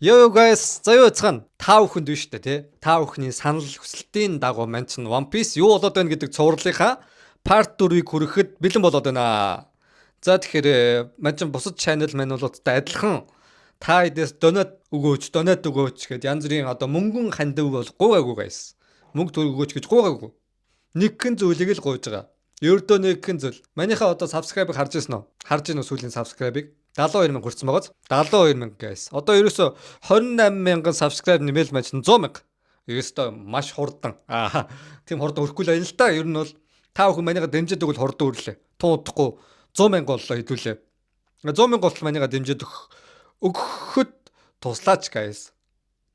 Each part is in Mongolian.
Yo yo guys, за юу яцгаана? Та бүхэнд биш үү те? Та бүхний санал хүсэлтийн дагуу мань чинь One Piece юу болоод байна гэдэг цувралынхаа part 4-ыг хүрэхэд бэлэн болоод байна. За, тэгэхээр мань чинь бусад channel мануулуудтай адилхан та хэдээс donate өгөөч, donate өгөөч гэд янз бүрийн одоо мөнгөн хандив бол гуйгаагүй, guys. Мөнгө төгрөг өгөөч гэж гуйгаагүй. Нэгхэн зүйлийг л гуйж байгаа. Ердөө нэгхэн зүйл. Манийхаа одоо subscribe-ыг харж ирсэн үү? Харж ийн үү сүүлийн subscribe-ыг? 72 мянга хүрсэн байгааз. 72 мянга, guys. Одоо ерөөсө 28 мянган subscribe нэмэл маж 100 мянга. Ерөөсөө маш хурдан. Аа, тийм хурдан өрөхгүй л байна л та. Ер нь бол та бүхэн манийга дэмжиж өгвөл хурдан өрлөө. Тун удахгүй 100 мянга боллоо хэдүүлээ. 100 мянга болтол манийга дэмжиж өгөхөд туслаач, guys.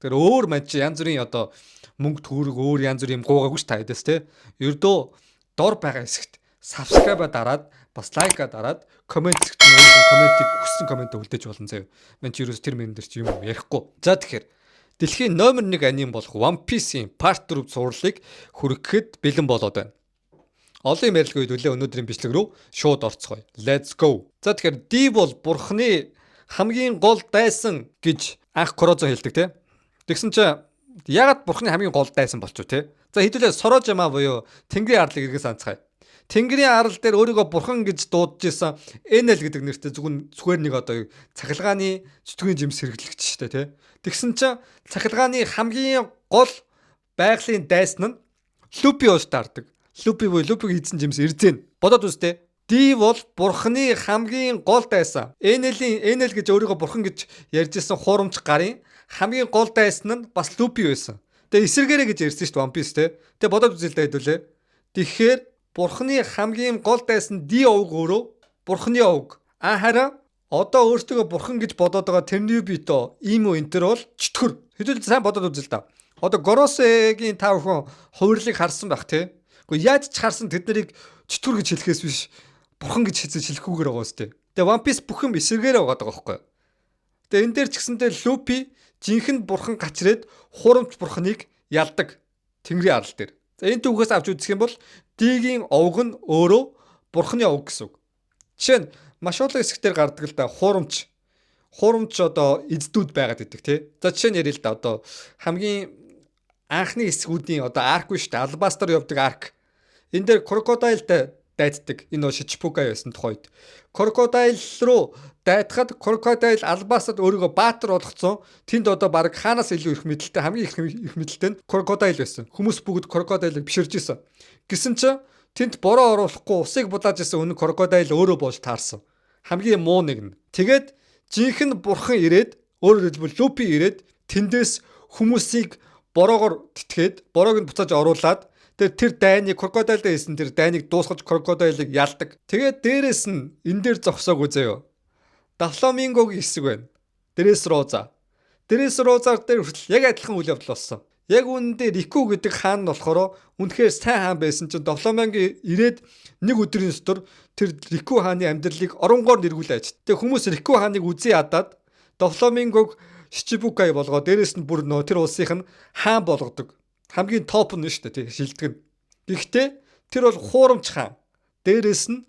Тэр өөр мань чи янз бүрийн одоо мөнгө төгрөг, өөр янз бүрийн юм гуугаагүй ш та хэдээс те. Ердөө дор байгаа хэсэгт subscribe дараад, бас like аа дараад, comment хэсэгт нь өөрийнхөө comment ийг, хүссэн comment үлдээж болно заяа. Ман чи ерөөс тэр мэн дээр чи юм ярихгүй. За, тэгэхээр дэлхийн номер 1 аним болох One Piece-ийн part 4 цувралыг хүргэхэд бэлэн болоод байна. Олон юм ярилгүй хэдүүлээ өнөөдрийн бичлэг рүү шууд орцгоё. Let's go. За, тэгэхээр D бол бурхны хамгийн гол дайсан гэж анх Корозо хэлдэг те. Тэгсэн чинь ягаад бурхны хамгийн гол дайсан болчих те? За, хэдүүлээ Сорожима буюу Тэнгэрийн арлыг эргэн санацгаая. Тэнгэрийн арал дээр өөрийгөө бурхан гэж дуудаж исэн Энел гэдэг нэртэй зөвхөн зүгээр нэг одоо цахилгааны чөтгөрийн жимс хэрэглэгч шүү дээ тий. Тэгсэн чинь цахилгааны хамгийн гол байгалийн дайсан нь Лупи ууж таардаг. Лупи буюу Лупиг хийсэн жимс Эрзэн. Бодоод үзтээ. Ди бол бурхны хамгийн гол дайсан. Энелийн, Энел гэж өөрийгөө бурхан гэж ярьж исэн хуурамч гарын хамгийн гол дайсан нь бас Лупи байсан. Тэгээ эсэргээрээ гэж ярьсан шүү дээ One Piece те. Тэгээ бодоод үзэл дээ хэдүүлээ. Тэгэхээр бурхны хамгийн гол дайсан Ди овг өөрөө бурхны овг. А харин одоо өөртөө бурхан гэж бодоод байгаа Tenryubito, Иму энэ төр бол чөтгөр. Хэдүүл сайн бодоод үзэл та. Одоо Горосегийн та бүхэн хувирлыг харсан байх тий. Гэхдээ яаж ч харсан тэд нарыг чөтгөр гэж хэлэхээс биш бурхан гэж хэлсэн хэлэхгүйгээр байгаа үстэй. Тэгээ One Piece бүх юм эсэргээр байгаа даа байхгүй. Тэгээ энэ дээр ч гэсэндээ Лупи жинхэнэ бурхан гачрээд хуурамч бурханыг ялдаг Тэнгэрийн арал дээр. За, энэ түүхээс авч үзэх юм бол Дигийн овг нь өөрөө бурханы овг гэсэн үг. Жишээ нь маш олон хэсэгтэр гардаг л да, хуурамч одоо эздүүд байгаад идэг тий. За, жишээ нь ярил л да, одоо хамгийн анхны хэсгүүдийн одоо arc шүү дээ. Албастар явдаг arc. Энэ дээр Crocodile дайддаг. Энэ бол Шичибукай байсан тухайд. Crocodile руу дайдахад Crocodile Албастад өөрийгөө баатар болгоцсон. Тэнд одоо баг хаанаас илүү их мэдэлтэй, хамгийн их их мэдэлтэй нь Crocodile байсан. Хүмүүс бүгд Crocodile-ыг биширж исэн. Гэсэн чинь тэнд бороо оруулахгүй усыг булааж исэн үнэн Crocodile өөрөө болж таарсан. Хамгийн муу нэг нь. Тэгээд жинхэнэ бурхан ирээд, өөрөөр хэлбэл Лупи ирээд, тэндээс хүмүүсийг бороогоор тэтгээд, бороог нь буцааж оруулаад, тэгээд тэр дайныг, Crocodile дээр хийсэн тэр дайныг дуусгаж Crocodile-ыг ялдаг. Тэгээд дээрэс нь энэ дээр зогсоогүй заяо. Дофламингогийн хэсэг байна. Дресроза. Дресроза дээр хүртэл яг адилхан үйл явдал болсон. Яг үүндээ Рику гэдэг хаан нь болохоор үнэхээр сайн хаан байсан чинь Дофламинго ирээд нэг өдрийн дотор тэр Рику хааны амьдралыг оронгоор нэргүүлээ аж. Тэгээ хүмүүс Рику хааныг үзий ядаад Дофламингог Шичибукай болгоо, дээрэс нь бүр нөө тэр улсынх нь хаан болгодог. Хамгийн топ нь шүү дээ, тий, шилдэг нь. Гэхдээ тэр бол хуурамч хаан. Дээрэс нь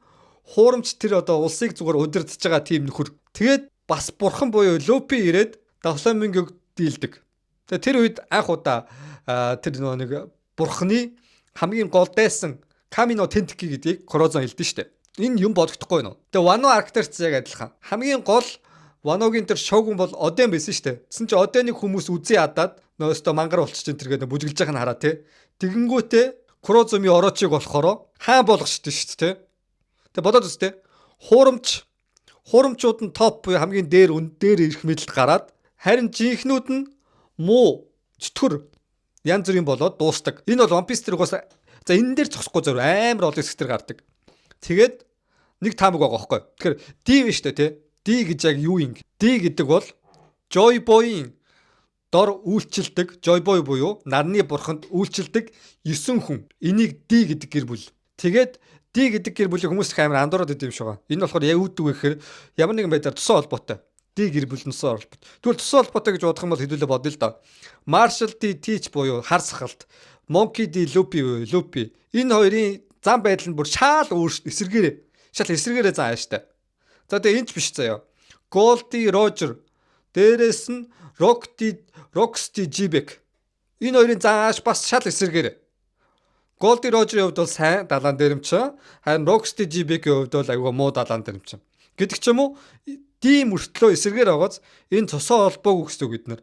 хуурамч тэр одоо улсыг зүгээр удирдах байгаа тийм нөхөр. Тэгээд бас бурхан буюу Лупи ирээд Дофламингог дийлдэг. Тэгээд тэр үед анх удаа тэр нөгөө нэг бурханы хамгийн гол дайсан Камино Тентики гэдгийг Корозон хэлдэж штэ. Энэ юм бодогдохгүй нөө. Тэгээ Вано arc дээр ч яг адилхан. Хамгийн гол Ваногийн тэр шогун бол Оден байсан шүү дээ. Тэсэн чи Оденыг хүмүүс үзий ядаад нөөстөө мангар болчих чинь тэр гэдэг бүжиглж байхыг нь хараа тий. Тэгэнгүүтээ Курозуми Орочиг болохоор хаан болгочтой шүү дээ тий. Тэгээ бодоод үзтээ. Хуурамчууд нь топ буюу хамгийн дээр үн дээр ирэх мэдэлд гараад, харин жинхнүүд нь муу чөтгөр янз бүрийн болоод дуустдаг. Энэ бол One Piece тэр угаасаа, за, энэ дээр зогсохгүй зөв амар олон хэсэг төр гардаг. Тэгээд нэг таамаг байгаа байхгүй. Тэгэхээр D биш үү те? D гэж яг юу юм? D гэдэг бол Joy Boy-ийн дор үйлчилдэг, Joy Boy буюу нарны бурханд үйлчилдэг 9 хүн. Энийг D гэдэг гэр бүл. Тэгээд D гэдэг гэр бүлийг хүмүүс их амар андуураад идэв юм шиг байгаа. Энэ болохоор яг үүддэг вэ гэхээр ямар нэгэн байдлаар тусан холбоотой. D гэр бүл нь тусан холбоотой. Тэгвэл тусан холбоотой гэж бодох юм бол хэдүүлээ бодъё л доо. Marshall D Teach буюу хар сахалт, Monkey D Luffy буюу Luffy. Энэ хоёрын зам байдал нь бүр шаал өөр, эсэргээрээ. Шал эсэргээрээ зан ааштай. За, тэгээ энэ ч биш заяа. Gol D Roger. Дээрээс нь Роксти Жибек. Энэ хоёрын зааш бас шал эсрэгээр. Голди Рожерийн хувьд бол сайн далаан дээрэмчин, харин Роксти Жибекийн хувьд бол айгүй муу далаан дээрэмчин. Гэдэг ч юм уу, D мөртлөө эсрэгээр байгааз энэ цусан холбоогүй гэсэн үг бид нар.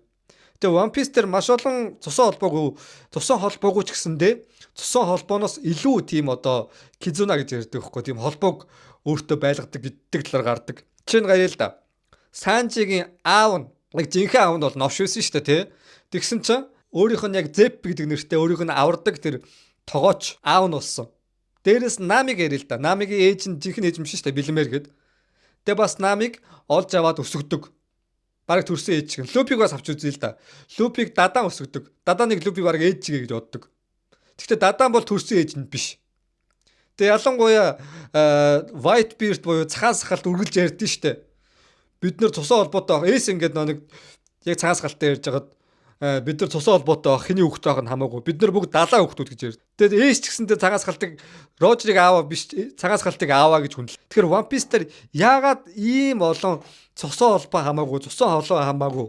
Тэгээ One Piece дээр маш олон цусан холбоогүй, цусан холбоогүй ч гэсэндээ цусан холбооноос илүү тийм одоо кизуна гэж ярьдаг байхгүй, тийм холбоог өөртөө байлгадаг гэдэг талаар гардаг. Жишээ нь гарья л да. Санжигийн аав нь, яг жинхэнэ аав нь бол новш байсан шүү дээ, тий. Тэгсэн чинь өөрийнх нь яг Зеп гэдэг нэртэй өөрийнх нь авардаг тэр тогооч аав нь болсон. Дээрээс Намиг ярил л да. Намигийн ээж нь жинхэнэ ээж юм шиг шүү дээ, Белмер гээд. Тэгээ бас Намиг олж аваад өсгөдөг. Бараг төрсөн ээж шиг. Лупиг бас авч үзье л да. Лупиг Дадаан өсгөдөг. Дадааныг Лупи бараг ээж чигээ гэж боддог. Гэхдээ Дадаан бол төрсөн ээж нь биш. Тэгээ ялангуяа White Beard буюу цагаан сахалт үргэлж ярьдэн штэ. Бид нэр цусан холбоотой Эс ингээд нэг яг цагаан сахалтай ярьж хагаад бид нар цусан холбоотой хэний хүүхэд байх нь хамаагүй. Бид нар бүгд далаа хүүхдүүд гэж ярьд. Тэгээд Эс ч гэсэндээ цагаан сахалтыг Рожерыг ааваа биш, цагаан сахалтыг ааваа гэж хүндэл. Тэгэхээр One Piece дээр яагаад ийм олон цусан холбоо хамаагүй, цусан холбоо хамаагүй,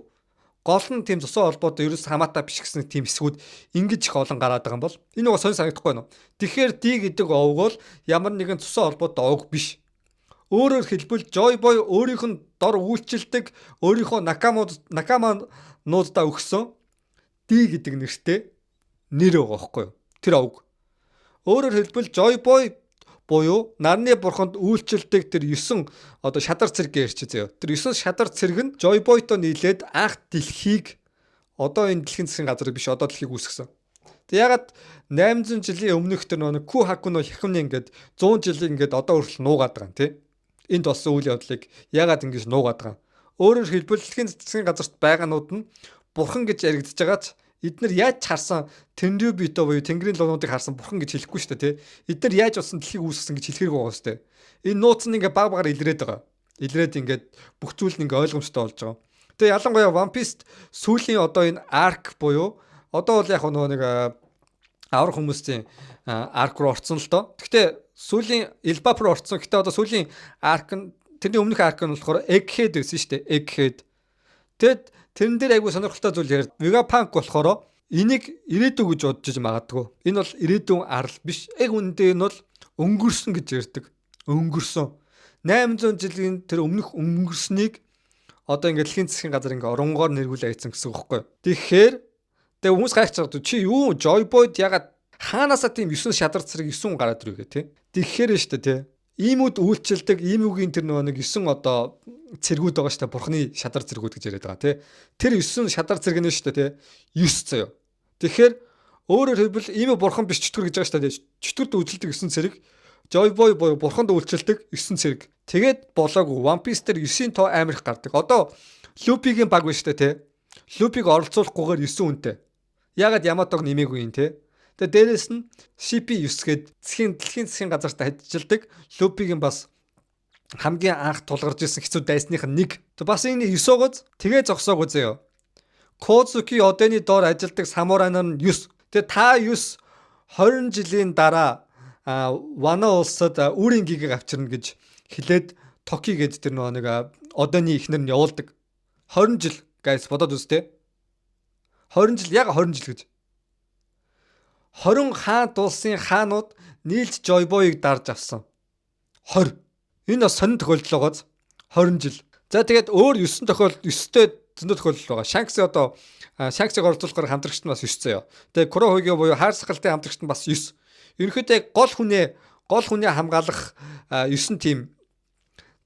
гол нь тийм цусан холбоотой ерөөс хамаатай биш гэсэн тийм хэсгүүд ингэж их олон гараад байгаа юм бол энэ угаа сонь санагдахгүй байна уу? Тэгэхээр D гэдэг овг бол ямар нэгэн цусан холбоотой овг биш. Өөрөөр хэлбэл Joy Boy өөрийнх нь дор үйлчилдэг өөрийнхөө накамануудаа өгсөн D гэдэг нэртэй нэр байгаа байхгүй юу? Тэр овг. Өөрөөр хэлбэл Joy Boy буюу нарны бурханд үйлчилдэг тэр 9 одоо шадар цэрэг ярьчих заяа. Тэр 9 шадар цэрэг нь Joy Boy-той нийлээд анх дэлхийг, одоо энэ дэлхийн засгийн газрыг биш, одоо дэлхийг үүсгэсэн. Тэг ягаад 800 жилийн өмнөх тэр нэг Ку Хакуно Хякуны ингээд 100 жилийн ингээд одоо хүртэл нуугаад байгаа юм тий. Энд болсон үйл явдлыг ягаад ингэж нуугаад байгаа юм? Өөрөөр хэлбэл дэлхийн засгийн газарт байгаанууд нь бурхан гэж яригдж байгаа ч эднэр яаж харсан Тэнрюбито буюу Тэнгэрийн луунуудыг харсан бурхан гэж хэлэхгүй шүү дээ тий. Эднэр яаж болсон дэлхийг үүсгэсэн гэж хэлэхэрэг байгаа шүү дээ. Энэ нууц нь ингээ баг багаар илрээд байгаа. Илрээд ингээд бүх зүйл нь ингээ ойлгомжтой болж байгаа. Тэгээ ялангуяа One Piece сүүлийн одоо энэ arc буюу одоо бол яг нөгөө нэг аврах хүмүүсийн arc руу орцсон л доо. Гэхдээ сүүлийн Элбаф руу орцсон. Гэхдээ одоо сүүлийн arc нь, тэрний өмнөх arc нь болохоор Egghead байсан шүү дээ. Egghead. Тэгэд тэрэн дээр айгүй сонирхолтой зүйл ярьд. Vegapunk болохоор энийг ирээдүй гэж бодож магадгүй. Энэ бол ирээдүйн арал биш. Яг үнэндээ энэ бол өнгөрсөн гэж ярьдаг. Өнгөрсөн. 800 жилийн тэр өмнөх өнгөрснийг одоо ингээд дэлхийн засгийн газар ингээ оронгоор нэргүүл айцсан гэсэн үг байхгүй. Тэгэхээр тэгээ хүмүүс гайхаж байгаа, чи юу Joy Boy-д ягаад хаанасаа тийм 9 шадар цэрэг 9 гараад ирв гэх тий. Тэгэхээр шүү дээ тий. Иймүүд үйлчилдэг иймүүгийн тэр нөгөө нэг 9 одоо цэргүүд байгаа шүү дээ. Бурхны шадар цэргүүд гэж яриад байгаа тий. Тэр 9 шадар цэрэг нь шүү дээ тий. 9 заяа. Тэгэхээр өөрөөр хэлбэл ийм бурхан биш, чөтгөр гэж байгаа шүү дээ. Чөтгөрд үйлчилдэг 9 цэрэг. Joy Boy буюу бурханд үйлчилдэг 9 цэрэг. Тэгээд болоогүй, One Piece дээр 9-ийн тоо амар их гардаг. Одоо Лупигийн баг биш үү те. Лупиг оролцуулахгүйгээр 9 үнэтэй. Ягаад Яматог нэмээгүй юм те. Тэгээ дээрэс нь CP9 гээд засгийн дэлхийн засгийн газарт ажилладаг Лупигийн бас хамгийн анх тулгарч ирсэн хэцүү дайсных нь нэг. Тэг бас энэ 9-оогоз тэгээ зогсоогүй заяа. Козуки Одены доор ажилладаг самурай нар нь 9. Тэгээ та 9 20 жилийн дараа Вано улсад үрийн гигийг авчирна гэж хэлээд Токи гээд тэр нөгөө нэг Одены эхнэр нь явуулдаг. 20 жил, guys, бодоод үзтээ. 20 жил, яг 20 жил гэж. 20 хаан улсын хаанууд нийлж Joy Boy-ыг дарж авсан. 20. Энэ бас сонин тохиолдол байгааз 20 жил. За, тэгээд өөр 9 тохиолдол, 9-тэй зөндөө тохиолдол байгаа. Shanks одоо Shanks-ыг оролцуулахаар хамтрагчт нь бас 9 заяа. Тэгээд Курохигэ буюу хаар сахалтай хамтрагчт нь бас 9. Ерөнхийдөө яг гол хүнээ хамгаалах 9 тийм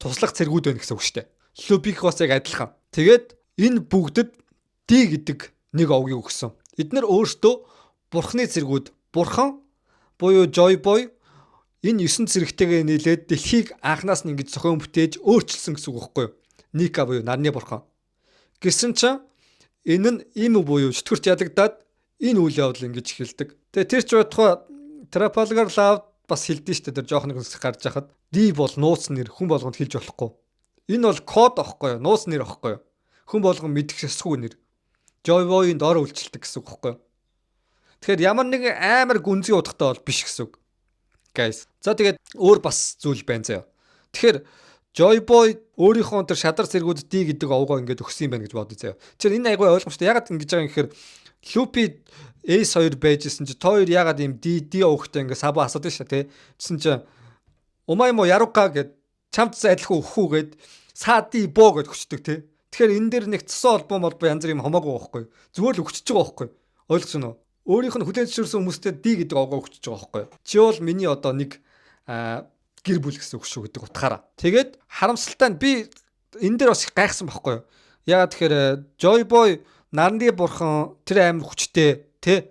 туслах цэргүүд байна гэсэн үг шүү дээ. Лупик бас яг адилхан. Тэгээд энэ бүгдэд D гэдэг нэг овгийг өгсөн. Эднэр өөрсдөө бурхны цэргүүд, бурхан буюу Joy Boy энэ 9 цэрэгтэйгээ нийлээд дэлхийг анханаас нь ингэж зохион бүтээж өөрчилсөн гэсэн үг байхгүй юу? Ника буюу нарны бурхан. Гэсэн чинь энэ нь им буюу чөтгөрт ялагдаад энэ үйл явдал ингэж эхэлдэг. Тэгээ тэр ч байтугай Trafalgar Law бас хэлдэж штэ, тэр жоох нэг хэсэг гарч яхад D бол нууц нэр, хүн болгонд хэлж болохгүй. Энэ бол код аахгүй юу? Нууц нэр аахгүй юу? Хүн болгон мэдэх ёсгүй нэр. Joy Boy-ын доор үйлчилдэг гэсэн үг аахгүй юу? Тэгэхээр ямар нэгэн амар гүнзгий утгатай бол биш гэсэн үг. Guys. За, тэгээд өөр бас зүйл байна заяа. Тэгэхээр Joy Boy өөрийнхөө тэр шадар цэргүүд D гэдэг овгоо ингээд өгсөн юм байна гэж бодъё заяа. Тэгэхээр энэ айгүй ойлгомжтой. Ягаад ингэж байгаа юм гэхээр Luffy Ace 2 байжсэн чи та хоёр ягаад ийм D D овгтой ингээд Сабо асуудаг шээ, тий. Тэгсэн чи お前もやろか гэд, чамд адилхан өгөх үү гэд, さあ D ボ гэд өгчдөг, тий. Тэгэхээр энэ дээр нэг цэсэн холбоо молбоо янз бүр юм хамаагүй байхгүй. Зүгээр л өгчөж байгаа байхгүй. Ойлгож байна уу? Өөрийнх нь хүлээн зөвшөөрсөн хүмүүстэй D гэдэг овгоо өгчөж байгаа байхгүй. Чи бол миний одоо нэг гэр бүл гэсэн үг шүү гэдэг утгаараа. Тэгээд харамсалтай нь би энэ дээр бас их гайхсан байхгүй юу? Яагаад тэгэхээр Joy Boy нарны бурхан, тэр амар хүчтэй, тэ,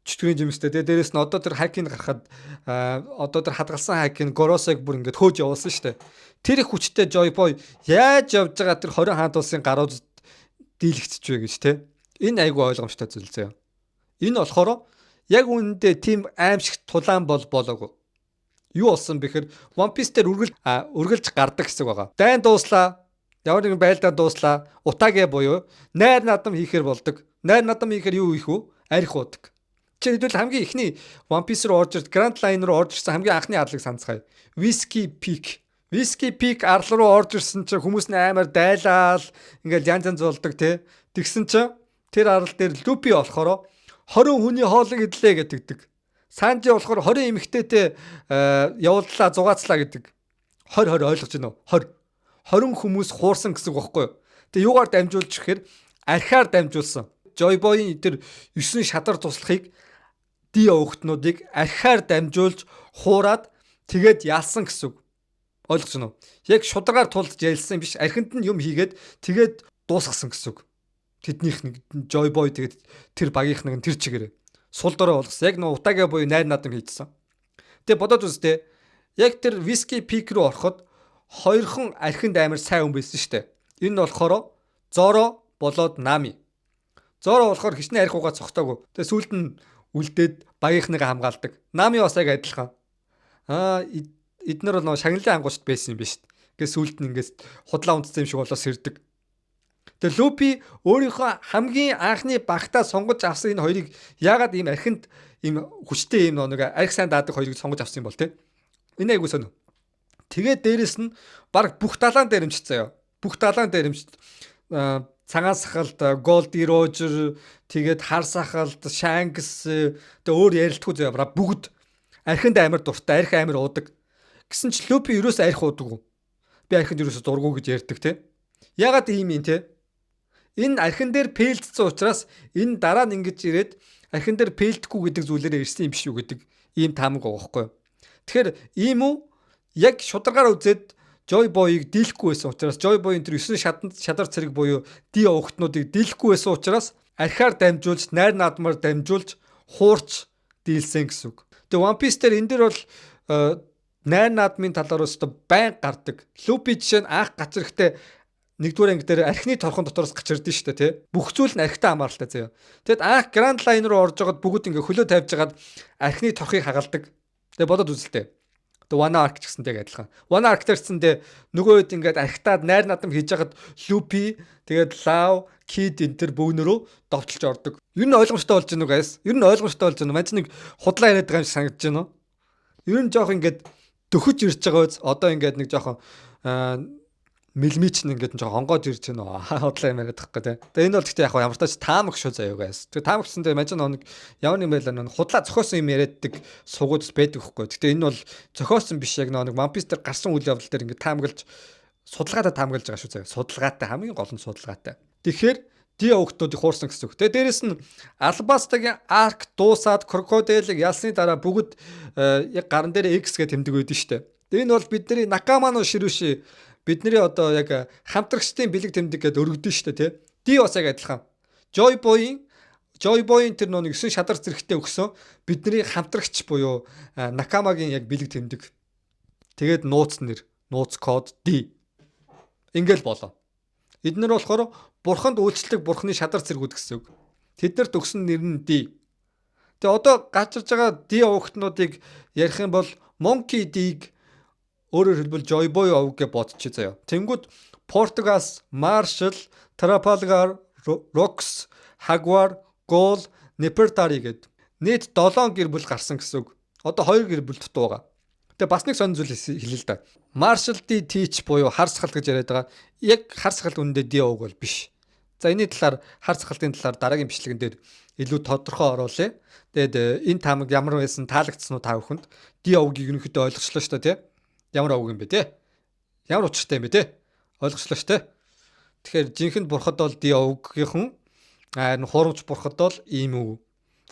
чөтгөрийн жимстэй, тэ. Дээрэс нь одоо тэр хакийг гарахад одоо тэр хадгалсан хакийг Горосыг бүр ингээд хөөж явуулсан шүү дээ. Тэр их хүчтэй Joy Boy яаж явж байгаа тэр 20 хаант улсын гарууд дийлэгдэж вэ гэж, тэ. Энэ айгүй ойлгомжтой зүйл заяа. Энэ болохоор яг үүндээ тийм аимшиг тулаан бол болоогүй. Юу болсон бэхэр One Piece дээр үргэлж гардаг хэсэг байгаа. Дайн дууслаа. Ямар нэгэн байлдаан дууслаа. 宴 буюу найр наадам хийхээр болдог. Найр наадам хийхээр юу хийх вэ? Арх уудаг. Чи хэдүүл хамгийн эхний One Piece руу орж ирд, Grand Line руу орж ирсэн хамгийн анхны арлыг санацгаая. Whiskey Peak. Whiskey Peak арал руу орж ирсэн чинь хүмүүс нь амар дайлаал ингээл янз янз болдог, те. Тэгсэн чинь тэр арал дээр Лупи болохоор 20 хүний хоолыг идлээ гэдэг. Санжи болохоор 20 эмэгтэйтэй явууллаа, зугаацлаа гэдэг. 20 20, ойлгож байна уу? 20. 20 хүмүүс хуурсан гэсэн үг байхгүй юу? Тэгээ юугаар дамжуулж ирэхээр архиар дамжуулсан. Joy Boy-ийн тэр 9 шадар туслахыг, D овгтнуудыг архиар дамжуулж хуураад тэгээд ялсан гэсэн үг. Ойлгож байна уу? Яг шударгаар тулд ялсан биш, архинд нь юм хийгээд тэгээд дуусгасан гэсэн үг. Тэднийх нэг Joy Boy, тэгээд тэр багийнх нэг тэр чигээрээ сул дорой болгосон. Яг нөө 宴 буюу найр наадам хийжсэн. Тэгээ бодоод үзтээ. Яг тэр Whiskey Peak руу ороход хоёрхан архинд амар сайн хүн байсан шүү дээ. Энэ нь болохоор Зоро болоод Нами. Зоро болохоор хичнээн арх угаа цогтоогүй. Тэгээ сүүлд нь үлдээд багийнхныгаа хамгаалдаг. Нами бас яг адилхан. Аа, эднэр бол нөгөө шагналын ангуучд байсан юм биш. Ингээ сүүлд нь ингээд худлаа унтсан юм шиг болоо сэрдэг. Тэгээ Лупи өөрийнхөө хамгийн анхны багтаа сонгож авсан энэ хоёрыг яагаад ийм архинд ийм хүчтэй, ийм нэг арх сайн даадаг хоёрыг сонгож авсан юм бол, те? Энэ айгуу сонио. Тэгээд дээрэс нь баг бүх далаан дээрэмчт заяа. Бүх далаан дээрэмчт, цагаан сахалд Гол Ди Рожер, тэгээд хар сахалд Шанкс, тэгээд өөр ярилтгүй заяа, бүгд архинд амар дуртай, арх амар уудаг. Гэсэн ч Лупи ерөөс арх уудаг. Би архинд ерөөсө дургу гэж ярьдаг, те. Ягаад ийм юм, те? Энэ архин дээр fail дсэн учраас энэ дараа нь ингэж ирээд архин дээр fail дэхгүй гэдэг зүйлээрээ ирсэн юм биш үү гэдэг ийм таамаг байгаа байхгүй юу. Тэгэхээр ийм үү, яг шударгаар үзээд Joy Boy-ыг дийлэхгүй байсан учраас, Joy Boy-ын тэр 9 шадан шадар цэрэг буюу D овгтнуудыг дийлэхгүй байсан учраас архиар дамжуулж, найр наадмаар дамжуулж хуурч дийлсэн гэсэн үг. Тэгээ One Piece дээр энэ дэр бол найр наадмын талаар өстө байн гардаг. Лупи жишээ нь анх гач ирэхдээ нэгдүгээр анги дээр архины торхон дотроос гач ирдэ шүү дээ, тий. Бүх зүйл нь архитай хамааралтай заяа. Тэгэд анх Grand Line руу орж байгаад бүгд ингээ хөлөө тавьж хагаад архины торхыг хагалдаг. Тэгээ бодоод үзэлтэй. Тэгээ Wano Arc ч гэсэнтэй адилхан. Wano Arc дээр гэсэндээ нөгөө үед ингээд архитаад найр наадам хийж хагаад Лупи, тэгээд Лав, Кид энэ төр бөөнөрөө довтлж ордог. Ер нь ойлгомжтой болж байна уу, guys? Ер нь ойлгомжтой болж байна уу? Манч нэг худлаа яриад байгаа юм шиг санагдаж байна уу? Ер нь жоох ингээд дөхөж ирж байгаа үз. Одоо ингээд нэг жоохон мэлмич нь ингээд жоохон онгоож ирж байна уу? Худлаа юм яриад байхгүй, те. Тэгээ энэ бол гэхдээ яг ямар ч тач таамаг шүү заяа, guys. Тэгээ таамаг гэсэндээ манч нэг ямар нэг байлаа, нэг худлаа зохиосон юм яриаддаг сугууд байдаг хөхгүй. Гэхдээ энэ бол зохиосон биш, яг нэг One Piece дээр гарсан үйл явдал дээр ингээд таамаглаж, судалгаатай таамаглаж байгаа шүү заяа. Судалгаатай, хамгийн гол нь судалгаатай. Тэгэхээр D овгтнуудыг хуурсан гэсэн үг. Тэгээ дээрэс нь Албастагийн arc дуусаад Крокодилыг ялсны дараа бүгд яг гаран дээр X гэж тэмдэг өгдөн штэ. Тэгээ энэ бол бидний 仲間の印, бидний одоо яг хамтрагчдын бэлэг тэмдэг гэдээ өргөдөн штэ, тий. D бас яг адилхан. Joy Boy-ын тэр нэг 9 шадар зэрэгтэй өгсөн бидний хамтрагч буюу 仲間 гийн яг бэлэг тэмдэг. Тэгээд нууц нэр, нууц код D. Ингээл болоо. Эднэр болохоор бурханд үйлчлдэг бурхны шадар цэргүүд гэсэн үг. Тэднэрт өгсөн нэр нь D. Тэгээ одоо гарч ирж байгаа D овгтнуудыг ярих юм бол Monkey D-г өөрөөр хэлбэл Joy Boy овг гэж бодчих заяа. Тэнгүүд Португас, Маршал, Трафалгар, Рокс, Хагвар, Гол, Нефертари гэд нийт 7 гэр бүл гарсан гэсэн үг. Одоо 2 гэр бүл дутуу байгаа. Тэгээ бас нэг сонин зүйл хэлээ л да. Marshall D Teach буюу хар сахалт гэж яриад байгаа. Яг хар сахалт үнэндээ D овг бол биш. За, энэний талаар, хар сахалтын талаар дараагийн бичлэгэн дээр илүү тодорхой оруулъя. Тэгээд энэ таамаг ямар байсан, таалагдсан уу та бүхэнд? D овгийг ерөнхийдөө ойлгочлоо шүү дээ, тий? Ямар овг юм бэ, тий? Ямар учиртай юм бэ, тий? Ойлгочлоо шүү дээ. Тэгэхээр жинхэнэ бурхад бол D овгийнхан, аа, хуурамч бурхад бол ийм үү,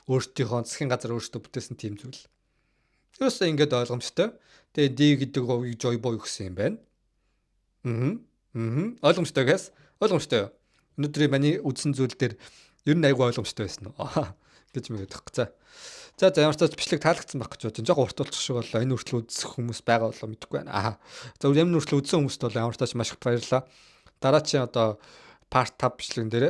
өөртөөхөө засгийн газар өөртөө бүтээсэн тийм зүйл. Ерөөсөө ингэж ойлгомжтой. Тэгээ D гэдэг овгийг Joy Boy өгсөн юм байна. Аа. Аа. Ойлгомжтой гэс. Ойлгомжтой юу? Өнөөдрийн миний үзсэн зүйл дээр ер нь айгүй ойлгомжтой байсан уу гэж мэдэх. За. За, ямар ч тач бичлэг таалагдсан байх гэж бодож. Жог урт болчих шиг боллоо. Энэ хүртэл үзэх хүмүүс байгаа болоо мэдэхгүй байна. Аа. За, энэ хүртэл үзсэн хүмүүст бол ямар ч тач маш их баярлалаа. Дараачийн одоо part 5 бичлэгэн дээр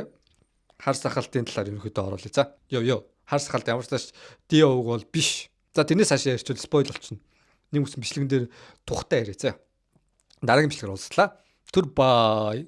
хар сахалтын талаар ерөнхийдөө оруулъя. За. Йоо ёо. Хар сахалт ямар ч тач D овг бол биш. За, тэрнээс цаашаа ярьчвал spoil болчихно. Нэг үсэн бичлэгэн дээр тухтай яриа. За. Дараагийн бичлэгээр уулзлаа. Түр бай.